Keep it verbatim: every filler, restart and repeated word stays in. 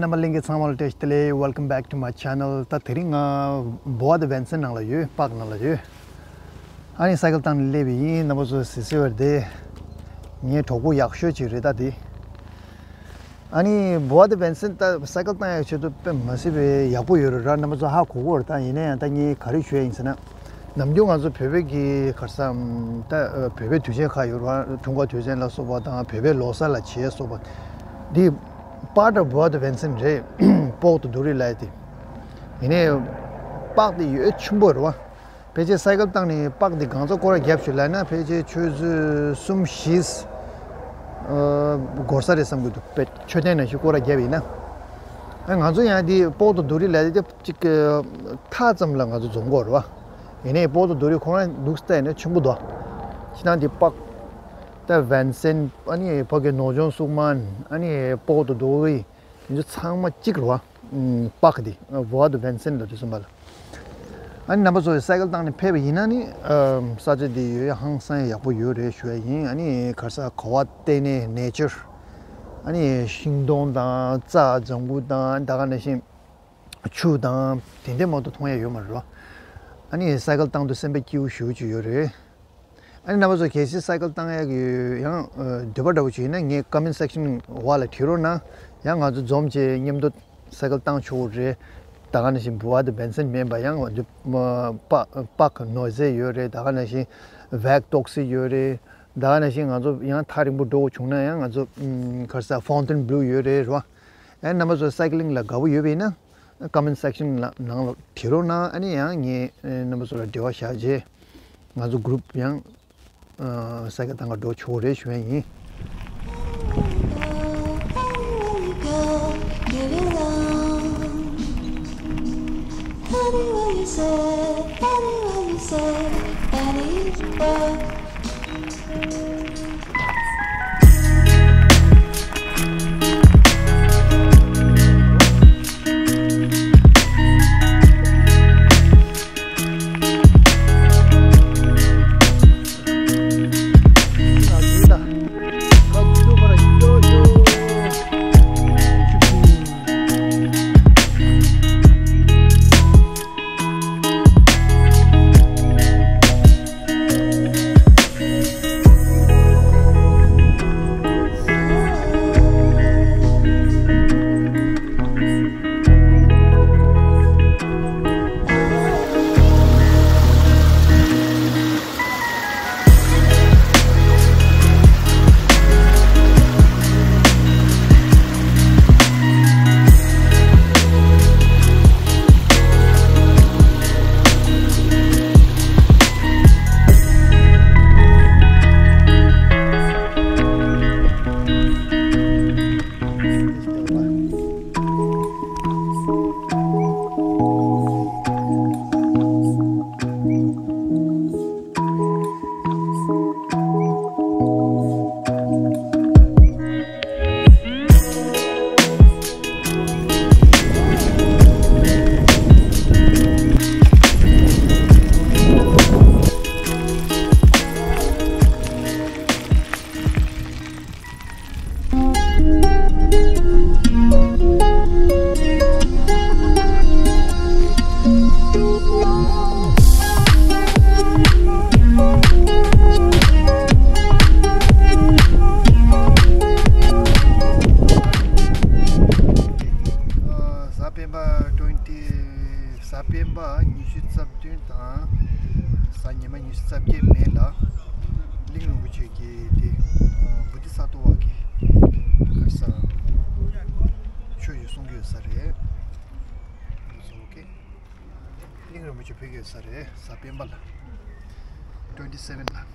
རྣམ་པ་ལྷན་རྒྱས་ཚང་མ་ལ་བཀྲ་ཤིས་བདེ་ལེགས། Welcome back to my channel. ད་དེ་རིང་ང་Bois de Vincennes ནང་ལ་ཡོད། པཱག་ནང་ལ་ཡོད། ཨ་ནི་སའི་ཀལ་བཏང་ནས་སླེབས་པ་ཡིན། རྣམ་པ་ཚོ་གཟིགས་གཟིགས་པར་བསྡད། ངའི་གྲོགས་པོ་ཡག་ཤོས་ཅིག་རེད་ད་དེ། ཨ་ནི་Bois de Vincennes ད་སའི་ཀལ་བཏང་ཡག་ཆེད་དུ་དཔེ་མ་སྲིད་པའི་ཡག་པོ་ཡོད་རེད་ར། རྣམ་པ་ཚོ་ཧ་གོ་གོ་རེད། ད་ཡིན་ན་ཡང་ད་ངས་ག་རེ་ཞུ་ཡ་ཡིན་ཟེར་ན། ནམ་རྒྱུན་ང་ཚོ་བོད་པའི་གི་ག་རེ་ཟེར་ད་བོད་པའི་དུས་ཆེན་ཁག་ཡོད་རེད་བ། འཁྲུངས་སྐར་དུས་ཆེན་ལ་སོགས་པ་དང་བོད་པའི་ལོ་གསར་ལ་བྱེད་སོགས་པ་འདི་Bois de Vincennes རེད། Porte de Doury ལབ་ཡ་དེ། ཡིན་ནའི་པཱག་དེ་ཡོད་ཆེན་པོ་རེད་བ། ཕལ་ཆེར་སའི་ཀལ་བཏང་ནས་པཱག་འདི་གང་ཚོད་སྐོར་ར་བརྒྱབ་ཞུ་ལབ་ན་ཕལ་ཆེར་ཆུ་ཚོད་གསུམ་བཞི་འགོར་ས་རེད་བསམ་གྱི་འདུག་དཔེ་མཆོད་རྟེན་ནང་བཞིན་སྐོར་ར་བརྒྱབ་ཡིན་ན། ཨ་ང་ཚོ་ཡང་འདི་Porte de Doury ལབ་དེ་གཅིག་མཐའ་ཙམ་ལ་ང་ཚོ་འཛོམས་གོ་རེད་བ། ཡིན་ནའི་Porte de Doury ཁོ་རང་འདུག་སྟེ་ནས་ཆེན་པོ་འདུག་ཕྱི་ནང་འདི་པཱག་ད་Vincennes ཨ་ནི་ཕ་གི་ནོར་ལྗོངས་སུག་མན། ཨ་ནི་Porte de Doury དེ་ཚོ་ཚང་མ་གཅིག་རེད་བ། པཱག་དེ་Bois de Vincennes ལ་དུས་གསུམ་པ་ལ། ཨ་ནི་རྣམ་པ་ཚོ་སའི་ཀལ་བཏང་ནས་ཕེབས་པ་ཡིན་ན་ནི་ས་ཆ་དེ་ཡོད་ཡ་ཧང་སང་ཡག་པོ་ཡོད་རེད་ཞུ་ཡ་ཡིན། ཨ་ནི་ག་རེ་ཟེར་གོ་བ་བལྟས་ནས་nature ཨ་ནི་ཤིང་སྡོང་དང་རྩྭ་ལྗང་གུ་དང་ད་ག་ནང་བཞིན་ཆུ་དང་དེ་འདྲ་མང་དུ་མཐོང་ཡ་ཡོད་མ་རེད་བ། ཨ་ནི་སའི་ཀལ་བཏང་དུས་སེམས་པ་སྐྱིད་པོ་ཞེ་པོ་ཅིག་ཡོད་རེད། ཨ་ནི་རྣམ་པ་ཚོ་གལ་སྲིད་སའི་ཀལ་བཏང་ཡག་གི་ཡང་འདོད་པ་འདྲ་པོ་ཅིག་ཡིན་ན་ངའི་comment section འོག་ལ་བྲིས་རོགས་གནང་། ཡང་ང་ཚོ་འཛོམས་བྱས་མཉམ་དུ་སའི་ཀལ་བཏང་ཆོག་རེད། ད་ག་ནང་བཞིན་Bois de Vincennes མིན་པ་ཡང་ང་ཚོ་པཱག་ནོར་ཟེ་ཡོད་རེད། ད་ག་ནང་བཞིན་Vague Toxi ཡོད་རེད། ད་ག་ནང་བཞིན་ང་ཚོ་ཡང་ཐག་རིང་པོ་འགྲོ་དགོས་བྱུང་ན་ཡང་ང་ཚོ་ག་རེ་ཟེར་Fontainebleau ཡོད་རེད་རེད་བ། ཨ་ནི་རྣམ་པ་ཚོ་སའི་ཀལ་ལིང་ལ་དགའ་པོ་ཡོད་པ་ཡིན་ན། comment section ལ་ནང་ལ་བྲིས་རོགས་གནང་། ཨ་ནི་ཡང་ངས་རྣམ་པ་ཚོ་ལ་འབྲེལ་བ་བཞག་རྗེས་ང་ཚོ་group ཡང་སའི་ཀལ་བཏང་ག་འགྲོ་ཆོག་རེད་ཞུ་ཡ་ཡིན། གཟའ་སྤེན་པ་twenty གཟའ་སྤེན་པ་ཉི་ཤུ་རྩ་བདུན་དང་གཟའ་ཉི་མ་ཉི་ཤུ་རྩ་བརྒྱད་མེ་ལ་གླིང་རིན་པོ་ཆེ་གི་དེ་བོ་དྷི་ས་ཏྭ་བ་གི་ག་རེ་ཟེར་ཆོས་ཞུ་གསུང་གི་ཡོད་ས་རེད། ཨོ་ཁེ། གླིང་རིན་པོ་ཆེ་ཕེབས་ཀྱི་ཡོད་ས་རེད། གཟའ་སྤེན་པ་ལ། twenty seven ལ།